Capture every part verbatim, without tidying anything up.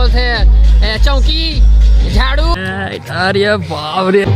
बोलथे, ए, चौकी, झाड़ू। ए, अरे बाप रे।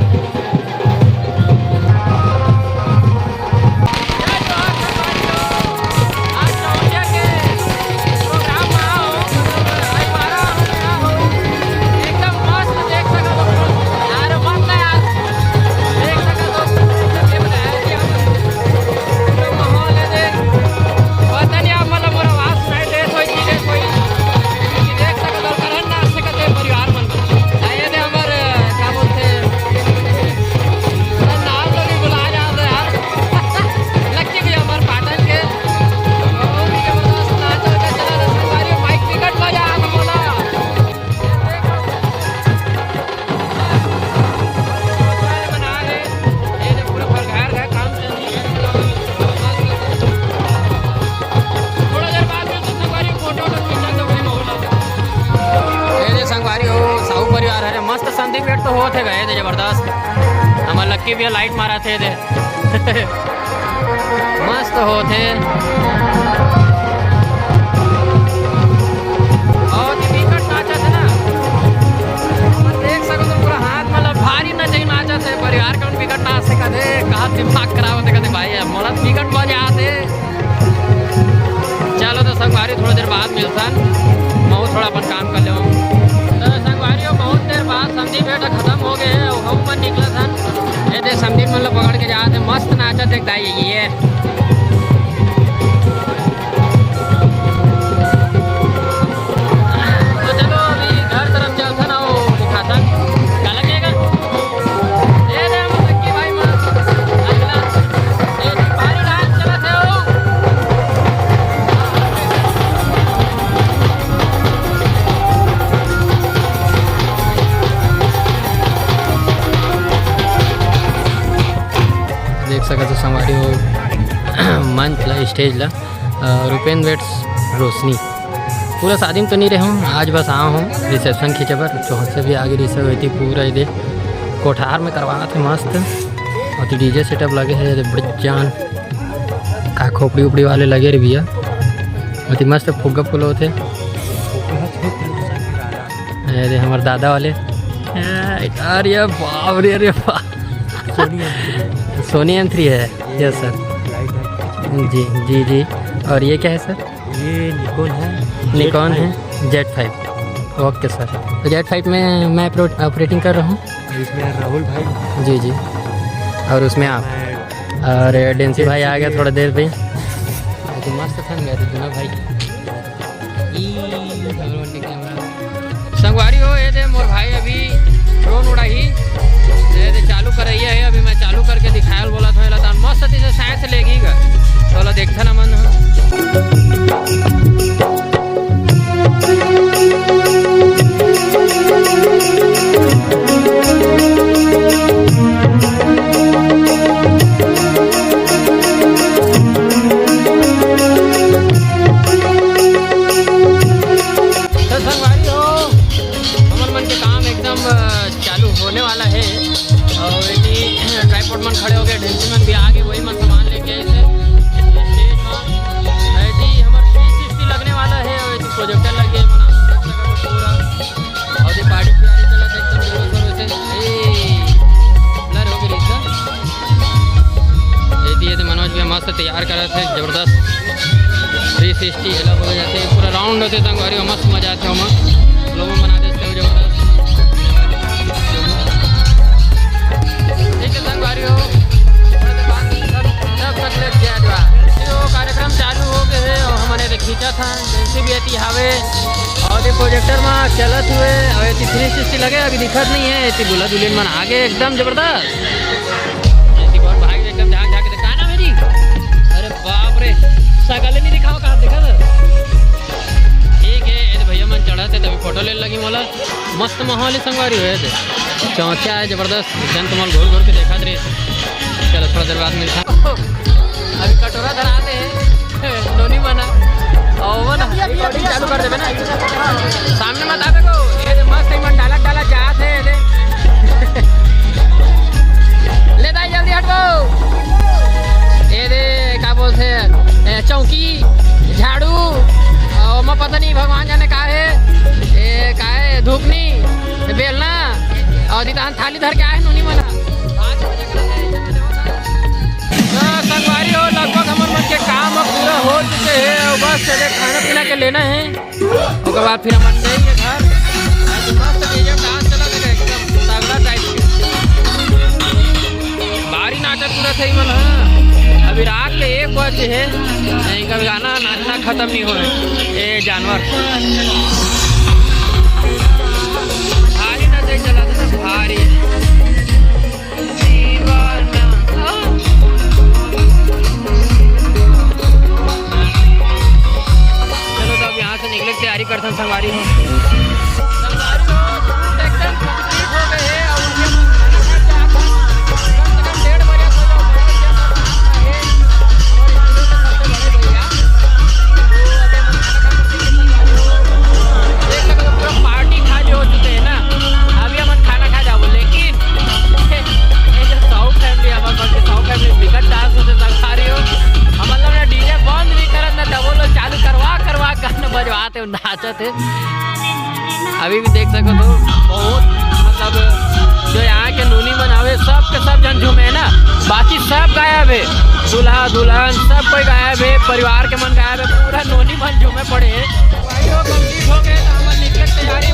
संगवारी हो, साहू परिवार हरे मस्त संदीप बेट तो होत हे गए थे जबरदस्त। हमर लक्की भैया लाइट मारा थे दे। मस्त होथे। बहुत ही बिकट नाचत हे ना। देख सकत हो पूरा हाथ मतलब भारी नचई नाचत हे। परिवार कौन बिकट नाच से कथे, कहा दिमाग खराब होथे कथे भाई, अब मोला बिकट मजा आथे। चलो तो संगवारी थोड़ा देर बाद मिलथन, महू थोड़ा अपन काम कर लेवं। तो संगवारी हो बहुत देर बाद संदीप बेटा खत्म हो गए हे, हम मन निकलत हन। ये दे संदीप मन ला पकड़ के जात हे, मस्त नाचत हे दाई ये। तो चलो अभी घर तरफ चलथन अउ दिखाथन। का लगेगा? ये दे हमर लक्की भाई मन। अगला। ये भारी डांस चलत हे ओ। देख सकत हो संगवारी हो मंच ला, स्टेज ला, अ, रूपेंद्र वेट्स रोशनी। पूरा शादी में तो नहीं रहे हूँ, आज बस आया हूँ रिसेप्शन खींचे बर। चौहद से भी आगे रिसेप्शन हुई थी, पूरा ये दे कोठार में करवात हे मस्त। अउ डीजे सेटअप लगे हे, ये दे बड़े जान का खोपड़ी उपड़ी वाले लगे रे भैया। अति मस्त फुग्गा फूल होथे। अरे हमर दादा वाले। अरे बाप रे, अरे बाप। सोनी एम थ्री है। Yes sir. जी, जी, जी। और ये क्या है सर? ये निकॉन है। निकॉन है। Z five. Okay sir. तो जेड फ़ाइव में मैं ऑपरेटिंग कर रहा हूँ। इसमें राहुल भाई। जी, जी। और उसमें आप। मैं और डेंसी भाई आ गया थोड़ा देर पे। तो मस्त थन गए थे दोनों भाई। ई, संगवारी हो, ये दे मोर भाई अभी ड्रोन उड़ाही। ये दे चालू करैया है, अभी मैं चालू करके दिखायल बोला था, एला तान मस्त से साइड से लेगी गा। तो ला देखथन हमन ह। तो संगवारी हो, हमर मन के काम एकदम, अ, चालू होने वाला है। और ये कि ट्राइपॉड मन खड़े हो गए, डेंसी मन भी आ गए, वही मन सामान लेके आए थे। ये स्टेज में, अ, जी, हमर थ्री सिक्सटी लगने वाला है और ये प्रोजेक्टर लगे, मन आप देख सकते हो पूरा। और ये पार्टी तैयारी चलत है एकदम जोरों शोरों से। ए, blur हो गई इसका। ये दिए थे मनोज भैया मस्त तैयार करत है, जबरदस्त थ्री सिक्सटी एला बोले जाते हैं, पूरा राउंड होते संगवारी, मस्त मजा आते हैं वहाँ। लोगों बना देते हैं जबरदस्त। ठीक है संगवारी हो, थोड़ा देर बाद सब, सब तक लेट गया जो है। ये वो कार्यक्रम चालू हो गए है और हमने तो खींचा था, जैसे भी एती हावे और ये प्रोजेक्टर में चलत हुए और एती थ्री सिक्सटी लगे, अभी दिखत नहीं है, एती दूल्हा दुल्हन मन आगे एकदम जबरदस्त। ये कौन भाई एकदम झांक झांक के देख, का नाम है जी? अरे बाप रे, सकल नहीं दिखाओ, कहाँ देखा था? ठीक है, ये तो भैया मन चढ़ा थे, तभी फोटो ले लगी मोला। मस्त माहौल है संगवारी हुए थे, चौंचा है जबरदस्त, जन तुम्हारा घूर घूर के देखा रहे। चलो थोड़ा देर बाद मिलता। अभी कटोरा धरा दे। नोनी बना। और वो ना, recording चालू कर देबे ना। सामने मत आबे को। ये दे मस्त इमन डाला डाला जात है, ये दे। ले दाई, जल्दी हटो। ये दे, का बोलते हैं, ए, चौकी, झाड़ू, और मैं पता नहीं भगवान जाने का है। ए, का धुकनी, बेलना अउ दीतान थाली धर के आए नोनी मन ह। तो संगवारी हो, लगभग हमर मन के काम ह पूरा हो चुके हे अउ बस चले खाना पीना के लेना हे, ओकर बाद फिर हमन जाएंगे घर। आज मस्त डीजे डांस चला देगा एकदम तगड़ा टाइप के। भारी नाचत कूदत हे मन ह। अभी रात के एक बजे हे, इनका गाना नाचना खत्म नहीं होए। ए जानवर भारी नाचे चला था भारी। दीवाना। चलो तो अब यहाँ से निकले के तैयारी करथन संगवारी हो। संगवारी हो, एकदम complete हो गए हैं और उनके मन खाना खा के आथन। कम से कम डेढ़ बजे हो जाओ, बड़ा बढ़िया खाना है। हमारे स्टूडियो के सबसे बड़े भैया। तो अभी हम खाना खा के देख सकते हो, पूरा पार्टी खा के हो चुके हैं ना। अभी हम खाना खा जाओ, लेकिन ये जो साउथ फैमिली, हमारे पास के साउथ फैमिली बिकट डांस होते संगवारी हो। हम मतलब ना डीजे बंद नहीं करत ना डबल चालू करवा करवा गाना बजवाते हो, नाचत है। अभी भी देख सकत हो, बहुत मतलब जो यहाँ के नोनी मन आवे, सब के सब जन झूमे है ना, बाकी सब गायब है। दूल्हा दुल्हन सब कोई गायब है, परिवार के मन गायब है, पूरा नोनी मन झूमे पड़े है। भाई लोग complete हो गए, तो हमन निकले के तैयारी